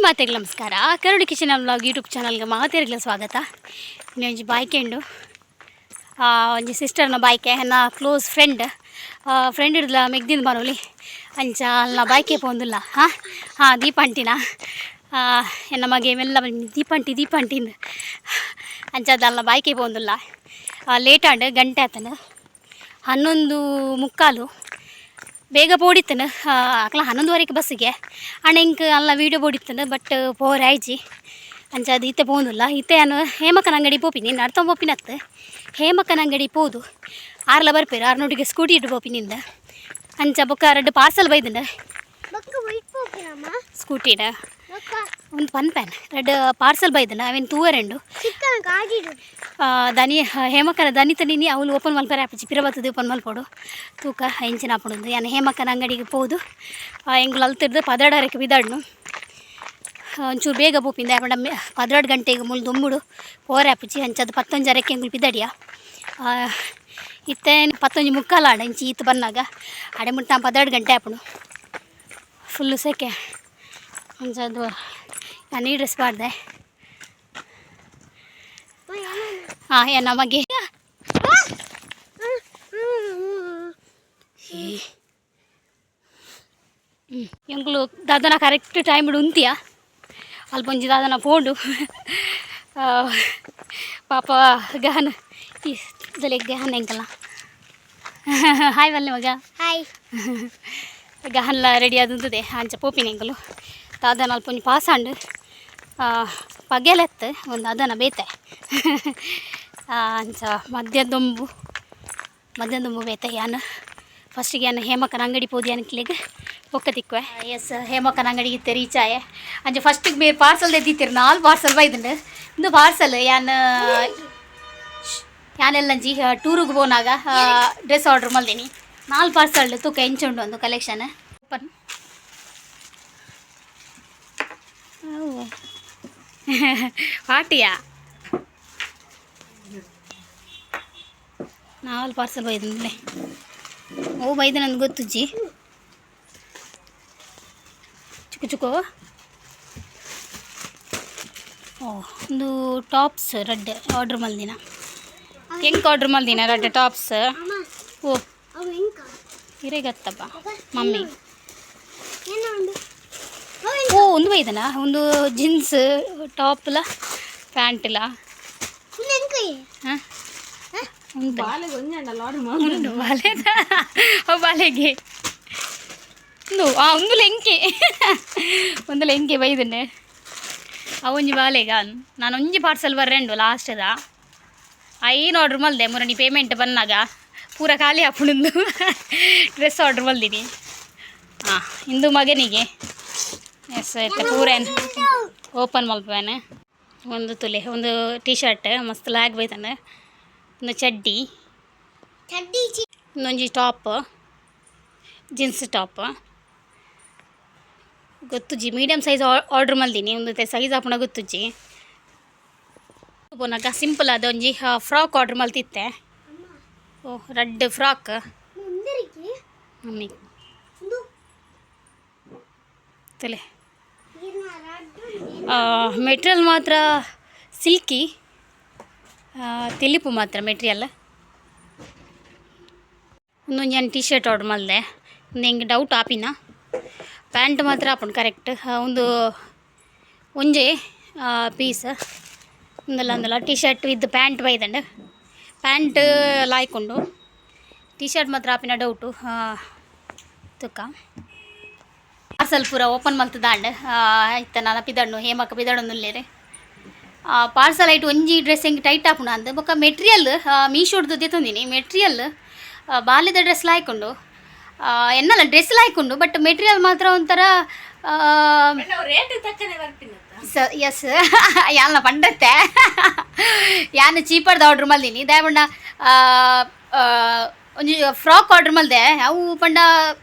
ಮಾತೆಗೆ ನಮಸ್ಕಾರ. ಕರುಣಿ kitchen vlog YouTube ಚಾನಲ್ಗೆ ಮಾತೆರ್ಗ್ಲ ಸ್ವಾಗತ. ಇನ್ನೊಂಜಿ ಬಾಯ್ಕೆಂಡು ಒಂಜಿ ಸಿಸ್ಟರ್ನ ಬಾಯ್ಕೆ, ಎನ್ನ close friend friend ಹಿಡ್ದಲ ಮೆಗ್ದಿನ ಬರೋಲಿ. ಅಂಚ ಅಲ್ಲ ಬಾಯ್ಕೆ ಪೋಂದುಲ್ಲ. ಹಾಂ ಹಾಂ ದೀಪಾಂಟಿನ ಎನ್ನ ಮಗೆ ಮೆಲ್ಲ ದೀಪಾಂಟಿ ದೀಪಾಂಟಿಂದು. ಅಂಚ ಅಲ್ಲ ಬಾಯ್ಕೆ ಪೋಂದುಲ್ಲ. ಲೇಟ್ ಆಂಡ್, ಗಂಟೆ ಆತನ 11:45. ಬೇಗ ಪೋಡಿತ್ತನು ಅಕ್ಲ 11:30ಕ್ಕೆ ಬಸ್ಸಿಗೆ. ಅಣ್ಣ ಇಂಕ್ ಅಲ್ಲ ವೀಡಿಯೋ ಬೋಡಿತ್ತನು, ಬಟ್ ಪೋರೆ ಆಯ್ಜಿ. ಅಂಚ ಅದು ಇತ್ತೆ ಪೋಂದುಲ್ಲ. ಇತ್ತೆ ನಾನು ಹೇಮಕ್ಕನ ಅಂಗಡಿ ಪೋಪಿನಿ, ನಡ್ತೊಂದು ಪೋಪಿನತ್ತು. ಹೇಮಕ್ಕನ ಅಂಗಡಿ ಪೋದು ಆರ್ಲ ಬರ್ಪೇರು, ಆರ್ನೋಟಿಗೆ ಸ್ಕೂಟಿ ಇಟ್ಟು ಪೋಪಿನಿಂದ. ಅಂಚ ಬೊಕ್ಕ ರಡ್ಡ್ ಪಾರ್ಸಲ್ ಬೈದುಂಡು. ಬೊಕ್ಕ ವೈಟ್ ಪೋಪಿನಮ್ಮ. ಸ್ಕೂಟಿಡ ಬೊಕ್ಕ ಒಂದು ಪನ್ ಪ್ಯಾನ್ ರಡ್ಡ್ ಪಾರ್ಸಲ್ ಬೈದುಂಡು, ಅವೇನು ತೂವರೆಂಡು. ಚಿಕ್ಕನ ಗಾಡಿಡು. ದನಿ ಹೇಮಕ್ಕನ ದನಿ ತನಿನಿ ಅವಳು ಓಪನ್ ಮಲ್ಪರೆ ಆಪುಜಿ, ಪಿರ ಬತ್ತದು ಓಪನ್ ಮಲ್ಪೊಡು. ತೂಕ ಎಂಚಿನ ಆಪುಂಡು. ಯಾನ್ ಹೇಮಕ್ಕನ ಅಂಗಡಿಗೆ ಪೋದು ಎಂಕುಲು ಅಲ್ತಿರ್ದು 12:30ಕ್ಕೆ ಬಿದಾಡ್ನು. ಒಂಚೂರು ಬೇಗ ಪೋಪಿಂದ ಪಂಡ 12 ಗಂಟೆಗೆ ಮುಲ್ ದೊಂಬುಡು ಪೋರೆ ಆಪುಜಿ. ಅಂಚದ 10:30ಕ್ಕೆ ಎಂಕುಲು ಪಿದಡಿಯ. ಇತ್ತೆ 10:45 ಆಂಡ್. ಇಂಚಿ ಈತ್ ಬನ್ನಾಗ ಅಡೆ ಮುಟ್ಟ 12 ಗಂಟೆ ಆಪುಂಡು. ಫುಲ್ಲು ಸೆಕೆ. ಅಂಚದು ನಾನು ಈ ಡ್ರೆಸ್ ಪಾಡ್ದೆ. ಹಾಂ, ಏ ನಮಗೆ ಎಂಕುಲು ದಾದನ ಕರೆಕ್ಟ್ ಟೈಮ್ ಉಂತಿಯ. ಅಲ್ಪ ಒಂಜಿ ದಾದನ ಪೋಂಡು. ಪಾಪ ಗಹನ ಗಹನ ಎಂಕಲ್ಲ. ಹಾಯ್ ಬಲ್ಲೆ ಮಗ. ಹಾಯ್. ಗಹನ್ಲ ರೆಡಿ ಆದುಂತದೆ. ಅಂಚ ಪೋಪಿನ ಎಂಕುಲು. ದಾದನ ಅಲ್ಪ ಒಂಜಿ ಪಾಸ್ ಆಂಡ್ ಪಗೆಲೆತ್ತು ಒಂದು ಅದನ ಬೇತೆ. ಅಂಚ ಮಧ್ಯ ದೊಂಬು, ಮಧ್ಯ ದೊಂಬು ಬೇತೆ. ಯಾನ್ ಫಸ್ಟಿಗೆ ಯಾನ್ ಹೇಮಕ್ಕನ ಅಂಗಡಿ ಪೋದು ಯಾನ್ ಬೊಕ್ಕ ತಿಕ್ಕುವೆ. ಎಸ್, ಹೇಮಕ್ಕನ ಅಂಗಡಿಗೆ ಇತ್ತೆ ರೀಚ್ ಆಯೆ. ಅಂಚ ಫಸ್ಟಿಗೆ ಬೇರೆ ಪಾರ್ಸಲ್ ತೆದ್ದಿತ್ತೀರು, ನಾಲ್ ಪಾರ್ಸಲ್ ಬೈದುಂಡು. ಇಂದು ಪಾರ್ಸಲ್ ಯಾನ್ ಯಾನೆಲ್ಲಂಜಿ ಟೂರಿಗೆ ಪೋನಾಗ ಡ್ರೆಸ್ ಆರ್ಡರ್ ಮಲ್ದಿನಿ. ನಾಲ್ ಪಾರ್ಸಲ್ ತೂಕ ಎಂಚುಂಡು ಒಂದು ಕಲೆಕ್ಷನ್. ಓಪನ್ ಪಾಟಿಯಾ. ನಾಲ್ ಪಾರ್ಸಲ್ ಬೈದಂದ್ರೆ ಓ ಬೈದ ನನ್ಗೆ ಗೊತ್ತುಜ್ಜಿ. ಚಿಕ್ಕ ಚಿಕ್ಕ ಓ ಒಂದು ಟಾಪ್ಸ್ ರಡ್ಡ್ ಆರ್ಡರ್ ಮಲ್ದಿನ. ಹೆಂಗೆ ಆರ್ಡರ್ ಮಲ್ದಿನ ರಡ್ಡ್ ಟಾಪ್ಸ್. ಅಮ್ಮ. ಓ. ಅವು ಎಂಕ? ಇರೆಗತ್ತಪ್ಪ ಮಮ್ಮಿ. ಏನ ಉಂಡು? ಓ, ಒಂದು ಬೈದನ ಒಂದು ಜೀನ್ಸ್ ಟಾಪ್ಲ ಪ್ಯಾಂಟ್ಲ. ಎಂಕ? ಹಾಂ, ಉಂಟು. ಆರ್ಡರ್. ಉಂಡು ಬಾಲೆದ. ಅವು ಬಾಲೆಗೆ ಒಂದು ಆ ಒಂದು ಲೆಂಕೆ, ಒಂದು ಲೆಂಕೆ ಬೈದನೆ. ಅವೊಂಜಿ ಬಾಲೆಗ. ನಾನು ಒಂಜಿ ಪಾರ್ಸಲ್ ಬರ್ರೆಂಡು ಲಾಸ್ಟ್ದ. ಐನು ಆರ್ಡ್ರ್ ಮಲ್ದೆ. ಮುರಣಿ ಪೇಮೆಂಟ್ ಬಂದಾಗ ಪೂರ ಖಾಲಿ ಆಪುಂಡು. ಡ್ರೆಸ್ ಆರ್ಡ್ರ್ ಮಲ್ದಿನಿ. ಹಾಂ, ಇಂದು ಮಗನಿಗೆ. ಎಸ್, ಆಯ್ತು. ಪೂರ ಓಪನ್ ಮಲ್ಪುವೆನು. ಒಂದು ತುಲೆ ಒಂದು ಟೀ ಶರ್ಟ್ ಮಸ್ತ್ ಲಾಗ್ ಬೈತಾನೆ. ಒಂದು ಚಡ್ಡಿ. ಚಡ್ಡಿ. ಇನ್ನೊಂಜಿ top, jeans top. ಗೊತ್ತುಜ್ಜಿ, medium size order ಮಲ್ದಿನಿ. ಒಂದು ಸೈಜ್ ಆಪುಣ ಗೊತ್ತುಜ್ಜಿ. ಪೋನಾಗ ಸಿಂಪಲ್ ಆದ ಒಂಜಿ ಫ್ರಾಕ್ ಆರ್ಡರ್ ಮಲ್ತಿತ್ತೆ. ಓ, ರಡ್ಡ್ ಫ್ರಾಕ್. ಮುಂದರಿಗೆ. ಮಮ್ಮಿ. ಒಂದು. ತಲೆ. ಇರ್ನ ರಡ್ಡು. ಮೆಟೀರಿಯಲ್ ಮಾತ್ರ ಸಿಲ್ಕಿ, ತೆಲಿಪು ಮಾತ್ರ ಮೆಟೀರಿಯಲ್. ಒಂದೊಂದು ಜನ T shirt order ಮಲ್ದೆ. ಒಂದು ಹೆಂಗೆ ಡೌಟ್ ಆಪಿನ. ಪ್ಯಾಂಟ್ ಮಾತ್ರ ಆಪುಂಡು ಕರೆಕ್ಟ್. ಒಂದು ಒಂಜೆ ಪೀಸ್ ಒಂದಲ್ಲ ಒಂದಲ್ಲ T shirt with pant ಬೈದಂಡು. Pant ಲಾಯ್ಕುಂಡು, T shirt ಮಾತ್ರ ಆಪಿನ ಡೌಟು. ತುಕ್ಕ ಪಾರ್ಸಲ್ ಪೂರ ಓಪನ್ ಮಲ್ತದಾಂಡ್. ಇತ್ತ ನಾನು ಪಿದಣ್ಣು ಹೇಮಕ್ಕ ಪಿದಣ್ಣು. ಪಾರ್ಸಲ್ ಐಟ್ ಒಂಜಿ ಡ್ರೆಸ್ ಹೆಂಗೆ ಟೈಟ್ ಆಪುಂಡು ಅಂದ್. ಬೊಕ್ಕ ಮೆಟೀರಿಯಲ್ ಮೀಶೋಡ್ದು ದೆತೊಂದಿನಿ. ಮೆಟೀರಿಯಲ್ ಬಾಲ್ಯದ ಡ್ರೆಸ್ ಲಾಯ್ಕೊಂಡು ಎನ್ನಲ್ಲ, ಡ್ರೆಸ್ ಲಾಯ್ಕೊಂಡು, ಬಟ್ ಮೆಟೀರಿಯಲ್ ಮಾತ್ರ ಒಂಥರ. ರೇಟ್ ತಕ್ಕನೆ ಬರ್ಪಿನತ್ತ. ಸ ಎಸ್, ಯಾಲ್ನ ಪಂಡತ್ತೆ. ಯಾನ್ ಚೀಪರ್ದ ಆರ್ಡ್ರ್ ಮಲ್ದಿನಿ. ದಾಯಪಂಡ ಒಂಜಿ ಫ್ರಾಕ್ ಆರ್ಡ್ರ್ ಮಲ್ದೆ. ಅವು ಪಂಡ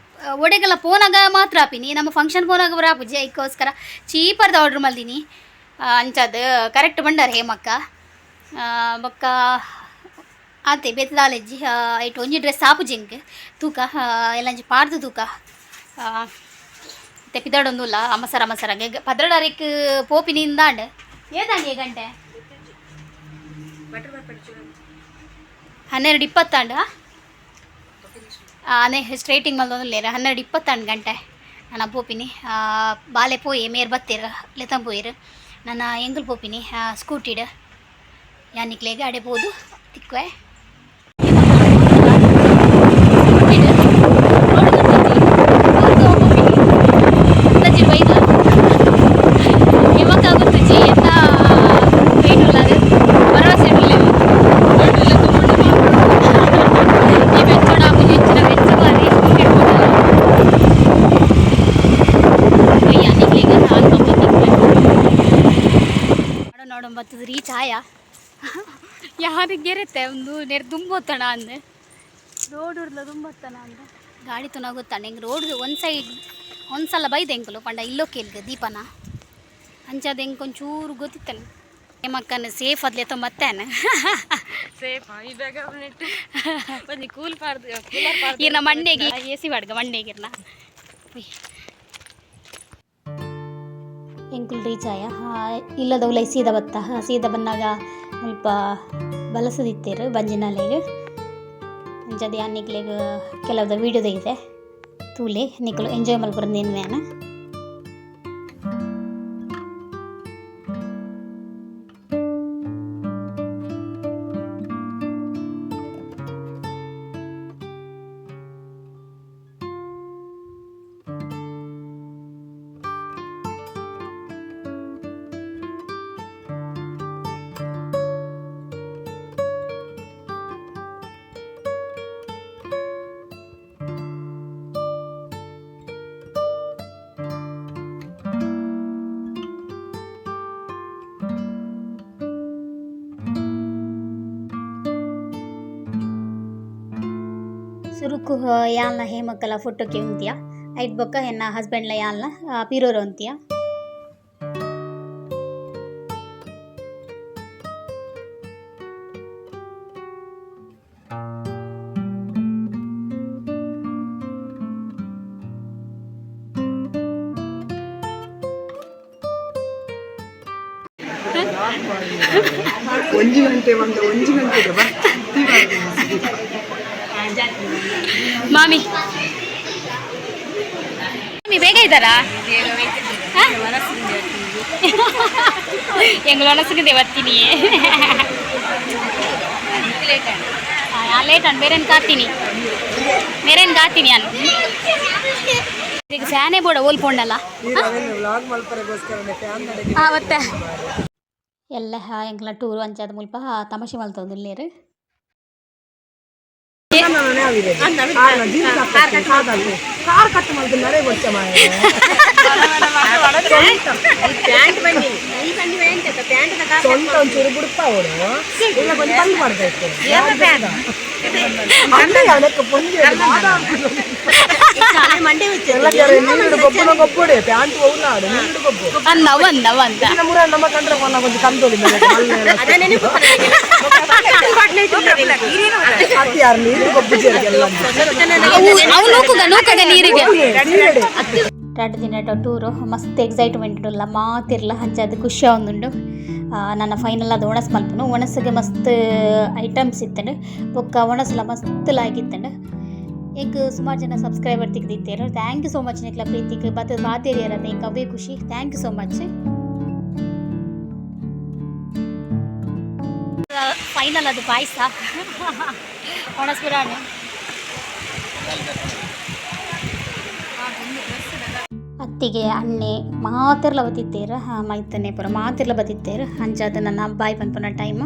ಒಡೆಗೆಲ್ಲ ಪೋನಾಗ ಮಾತ್ರ ಆಪಿನಿ, ನಮ್ಮ ಫಂಕ್ಷನ್ ಪೋನಾಗ ಬರ ಆಪುಜಿ. ಐಕ್ಕೋಸ್ಕರ ಚೀಪರ್ದ ಆರ್ಡ್ರ್ ಮಲ್ದಿನಿ. ಅಂಚದು ಕರೆಕ್ಟ್ ಬಂಡಾರ ಹೇಮಕ್ಕ. ಬೊಕ್ಕ ಆತೆ ಬೇತೆ ದಾಲೆಜ್ಜಿ. ಐಟ್ ಒಂಜಿ ಡ್ರೆಸ್ ಆಪುಜಿ ಎಂಕ್. ತೂಕ ಎಲ್ಲಂಜಿ ಪಾಡ್ದು ತೂಕ. ಇತ್ತೆ ಪಿದಾಡೊಂದುಲ್ಲ ಅಮಸರ ಅಮಸರ ಪದ್ರಡಾರಿಕ್ ಪೋಪಿನಿಂದಾಂಡ್ ಏದಾಂಡಿ ಗಂಟೆ 12:20 ಅನೇ ಸ್ಟ್ರೈಟಿಂಗ್ ಮಲ್ದೊಂದುಲ್ಲೇರ 12:20 ಗಂಟೆ. ನಾನು ಪೋಪಿನಿ ಬಾಲೆ ಪೋಯಿ ಮೇರ್ ಬತ್ತೀರ್ ಲೆತಂ ಪೋಯಿರ್ ನನ್ನ ಎಂಗುಲ್ ಪೋಪಿನಿ ಸ್ಕೂಟಿಡ್ ಯಾನಿಕ್ಲೆಗ್ ಅಡೆ ಪೋದು ತಿಕ್ಕುವೆ. ಸ್ಕೂಟಿಡ್ ರೋಡ್ ಗೊತ್ತುಜ್ಜಿ. ಪೋದು ಪೋಪಿನಿ. ಅಂದಾಜಿ ಬೈದ ಯಮಕ ಗೊತ್ತುಜ್ಜಿ ಎನ್ನ ವೆಯ್ಟ್ ಉಳ್ಳಾಗ ಭರವಸೆ ಉಲ್ಲೆವು. ಈ ಬೆಚ್ಚೋಡ ಆಪುಜಿ ಇಂಚಿನ ಬೆಚ್ಚ ಬಾರಿ ಸ್ಕೂಟಿಡ್ ಪೋಂಡಲ. ಅಯ್ಯ ನಿಕ್ಲೆಗ್ ಅಲ್ಪ ತಿಕ್ಕುವೆ. ನೋಡು ನೋಡು ಬತ್ತದ ರೀಚ್ ಆಯ ಯಾರಿಗೆ ಗೆರೆತೆ ಒಂದು ನೆರ್ ದುಂಬೋತಣ ಅಂದೆ ರೋಡ್ ಉರ್ಲ ದುಂಬತ್ತನ ಅಂದೆ ಗಾಡಿ ತುನ ಗೊತ್ತಾಂಡ ಹಿಂಗೆ ರೋಡ್ ಒಂದು ಸೈಡ್ ಒಂದ್ಸಲ ಬೈದೆ ಎಂಕುಲು ಪಂಡ ಇಲ್ಲೋ ಕೇಳ್ಗ ದೀಪನ ಅಂಚಾದ ಹೆಂಗೆ ಒಂಚೂರು ಗೊತ್ತಿತ್ತನ ಮಕ್ಕನ ಸೇಫ್ ಅದ್ಲೆ ತೊಂಬತ್ತೇನೆ. ಸೇಫ್ ಈ ಬ್ಯಾಗ್ ನೆಟ್ಟು ಒಂಜಿ ಕೂಲ್ ಪಾರ್ದು ಕೂಲರ್ ಪಾರ್ದು. ಇರ್ನ ಮಂಡೆಗೆ ಎ ಸಿ ಬಾಡ್ಗ ಮಂಡೆಗಿರ್ನ ಎಂಕುಲು ರೀಚ್ ಆಯ ಇಲ್ಲದವುಲೈ ಸೀದಾ ಬತ್ತ ಸೀದಾ ಬನ್ನಾಗ ಮುಲ್ಪ ಬಲಸದಿತ್ತೇರು ಬಂಜಿನಾಲೆಗ್ ಅಂಚದ ಯಾನ್ ನಿಕ್ಲೆಗ್ ಕೆಲವುದ ವೀಡಿಯೋ ಇದೆ ತೂಲೆ ನಿಕುಲು ಎಂಜಾಯ್ ಮಲ್ಪುರಂದೇನು ಯಾನ. ಸುರುಕು ಯಾಲ್ನ ಹೇಮಕ್ಕಲ ಫೋಟೋಕ್ಕೆ ಉಂತಿಯ ಐಟ್ ಬೊಕ್ಕ ಎನ್ನ ಹಸ್ಬೆಂಡ್ಲ ಯಾಲ್ನ ಪಿರೋರು ಅಂತೀಯ. ಒಂಜಿ ಗಂಟೆ ಒಂದು ಒಂಜಿ ಗಂಟೆಗೆ ಬರ್ತಿ. ಮಾಮಿ ಮಾಮಿ ಬೇಗ ಇದ್ದಾರಾ? ಎಂಗಳು ಒಣಸಿಗೆ ಬರ್ತೀನಿ ಲೇಟ್ ಅನ್ ಬೇರೇನು ಕಾತೀನಿ ಬೇರೇನು ಕಾತೀನಿ ಅನ್ ಈಗ ಫ್ಯಾನೇ ಬೋಡ ಓಲ್ಪೊಂಡಲ್ಲ. ವ್ಲಾಗ್ ಮಲ್ಪರೆಗೋಸ್ಕರ ಫ್ಯಾನ್ ನಡೆಗೆ. ಮತ್ತೆ ಎಲ್ಲ ಎಂಕ್ಲ ಟೂರು ಅಂಚಾದ ಮುಲ್ಪ ತಮಾಷೆ ಮಲ್ತೊಂದುಲ್ಲೇರು. ಕಾರ್ ಕಟ್ ಮಾಡ್ತಾರೆ ಬೊಚ್ಚ ಮಾಯ. ಸೊಂಟ ಒಂಚೂರು ಬುಡ್ಪ ಅವರು ಇಲ್ಲ ಕೊಂಚ ಬಂದ್ ಮಾಡ್ತಾ ಇತ್ತು ಅಣ್ಣ ಅವನಕ್ಕೆ ಪೊಂಜೆ ನೀರು ಗೊಬ್ಬನ ಗೊಬ್ಬಡೆ ಪ್ಯಾಂಟ್ ಒವ್ಲಾಡು ನೀರು ಗೊಬ್ಬು. ಅಂದ ಅವಂದ ಅವಂದ. ಮುರ ನಮ್ಮ ಕಂಡ್ರೆ ಪೊನ್ನ ಕೊಂಚ ಕಂದೋಲಿ ಅತಿ ಯಾರು ನೀರು ಗೊಬ್ಬು ಎಲ್ಲ. ಅವು ನೂಕುಗ ನೂಕಗ ನೀರಿಗೆ. ನೀರಡೆ. ರಡ್ಡು ದಿನ ಟೂರು ಮಸ್ತ್ ಎಕ್ಸೈಟ್ಮೆಂಟ್ ಉಲ್ಲ ಮಾತಿರ್ಲ ಅಂಚಾದ್ ಖುಷಿ ಆವೊಂದುಂಡು. ನನ್ನ ಫೈನಲ್ ಅದು ಒಣಸ್ ಮಲ್ಪುನು ಒಣಸಿಗೆ ಮಸ್ತ್ ಐಟಮ್ಸ್ ಇತ್ತಂಡು ಬೊಕ್ಕ ಒಣಸುಲ ಮಸ್ತ್ ಲಾಗಿತ್ತಂಡು. ಎಂಕ್ ಸುಮಾರು ಜನ ಸಬ್ಸ್ಕ್ರೈಬರ್ ತಿಕ್ದಿತ್ತೇರು. Thank you so much. ನಿಕ್ಲ ಪ್ರೀತಿಗೆ ಬತ್ತ ಬಾತೇರಿಯರತ್ತೆ ಎಂಕ್ ಅವೇ ಖುಷಿ. Thank you so much. Final ಅದು ಪಾಯಸ ಒಣಸ್ ಬಿರಾಣಿ. ಅತ್ತಿಗೆ ಅಣ್ಣೆ ಮಾತೆರ್ಲ ಬತ್ತಿತ್ತೇರು ಮೈತನೆ ಪೂರ ಮಾತೆರ್ಲ ಬತ್ತಿತ್ತೇರು. ಅಂಚಾದ ನನ್ನ ಬಾಯ್ ಪನ್ಪುನ ಟೈಮ್.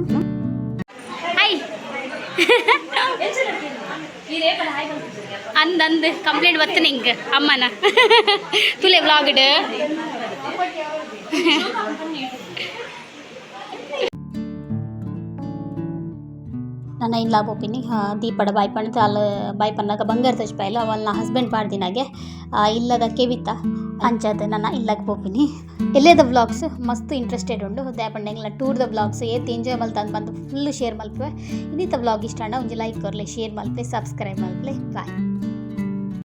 ಹಾಯ್ ಅಂದ್ ಅಂದ್ ಕಂಪ್ಲೇಂಟ್ ಬತ್ತನೆ ಹಿಂಗೆ ಅಮ್ಮನ ತುಲೆ ವ್ಲಾಗ್ಡ್. ನನ್ನ ಇಲ್ಲ ಪೋಪಿನಿ ದೀಪಡ ಬಾಯ್ ಪಂಡ ಅಲ್ಲ ಬಾಯ್ ಪನ್ನಾಗ ಬಂಗಾರ ತಜ್ಪಾಯಿಲ್ಲ ಅವಳ ಹಸ್ಬೆಂಡ್ ಪಾಡ್ದಿನಾಗೆ ಇಲ್ಲದ ಕೆವಿತ ಅಂಚಾದ ನನ್ನ ಇಲ್ಲಕ್ಕೆ ಪೋಪಿನಿ. ಎಲ್ಲೇದ ವ್ಲಾಗ್ಸ್ ಮಸ್ತ್ ಇಂಟ್ರೆಸ್ಟೆಡ್ ಉಂಡು ದಾಯೆಪಂಡ ಎಂಗ್ಲ ಟೂರ್ದ ವ್ಲಾಗ್ಸ್ ಏತ್ ಎಂಜಾಯ್ ಮಲ್ತಂದು ಬಂದು ಫುಲ್ ಶೇರ್ ಮಲ್ಪುವೆ. ಇನ್ನಿತ ವ್ಲಾಗ್ ಇಷ್ಟ ಅಂಡ ಒಂಜಿ ಲೈಕ್ ಕೊರ್ಲೆ, ಶೇರ್ ಮಲ್ಪಲೆ, ಸಬ್ಸ್ಕ್ರೈಬ್ ಮಲ್ಪಲೆ. ಬಾಯ್.